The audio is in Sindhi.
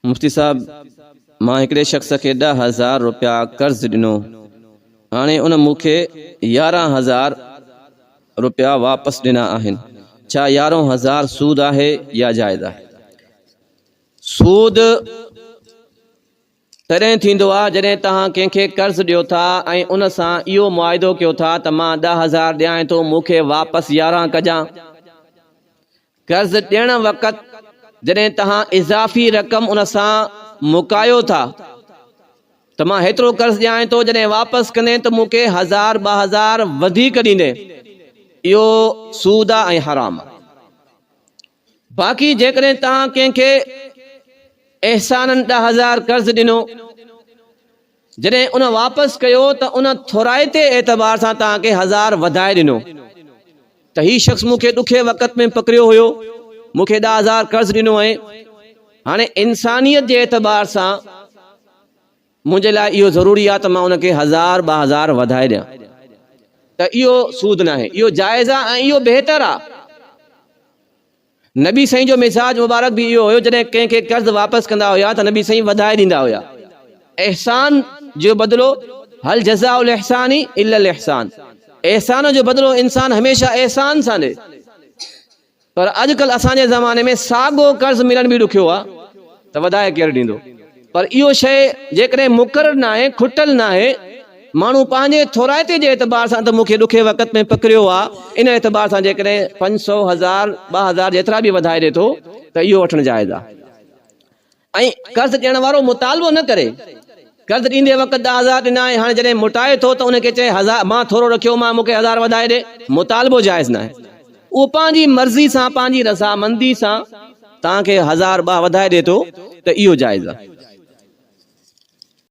مفتي صاحب مان هڪڙي شخص کي 10,000 روپيا قرض ڏنو هاڻي ان مون کي 11,000 روپيا واپس ڏنا آهن ڇا 11,000 سود آهي يا جائز آهي؟ سود تڏهن ٿيندو آهي جڏهن توهان ڪنهن کي قرض ڏيو ٿا ۽ ان سان اهو معاهدو ڪيو ٿا ته مان 10,000 ڏيانء ٿو مون کي واپس 11 ڪجان. قرض ڏيڻ وقت جڏهن توهان اضافي رقم ان سان مڪايو ٿا ته مان هيترو قرض ڏيانء ٿو جڏهن واپس ڪندين ته مون کي هزار 2000 وڌيڪ ڏيندين اهو سود آ ۽ حرام آ. باقي جيڪڏهن توهان ڪنهن کي احسانن 10,000 قرض ڏنو جڏهن ان واپس ڪيو ته ان ٿورائتي اعتبار سان توهان کي هزار وڌائي ڏنو ته هي شخص مون کي ڏکي وقت ۾ پڪڙيو هيو، مون کي 10,000 قرض ڏنو ۽ هاڻي انسانيت جي اعتبار سان منهنجي لاء اهو ضروري آهي ته مان ان کي هزار 2000 وڌائي ڏيان ته اهو سود ناهي، اهو جائز آهي ۽ اهو بهتر آهي. نبي سائين جو مزاج مبارڪ به اهو هيو جڏهن ڪنهن کي قرض واپس ڪندا هيا ته نبي سائين وڌائي ڏيندا هيا. احسان جو بدلو هل جزاء الاحسان الا الاحسان احسان جو بدلو انسان هميشه احسان سان ڏي. پر اڄڪلهه اسان جي زماني ۾ ساڳو قرض ملڻ به ڏکيو آهي ته وڌائي ڪير ڏيندو. پر اهو شيء جيڪڏهن مقرر ناهي، کٽل ناهي، ماڻهو پنهنجي ٿورائتي جي اعتبار سان ته مون کي ڏکي وقت ۾ پڪڙيو آ، ان اعتبار سان جيڪڏهن 500، هزار، 2000 جيترا به وڌائي ڏي ٿو ته اهو وٺڻ جائز آ ۽ قرض ڏيڻ وارو مطالبو نه ڪري. قرض ڏيندي وقت 10,000 ڏنا ۽ هاڻي جڏهن موٽائي ٿو ته ان کي چئي هزار مان ٿورو رکيو مان مون کي هزار وڌائي ڏي، مطالبو جائز ناهي. اهو پنهنجي مرضي سان پنهنجي رضامندي سان توهان کي هزار ٻه وڌائي ڏي ٿو ته اهو جائز آ.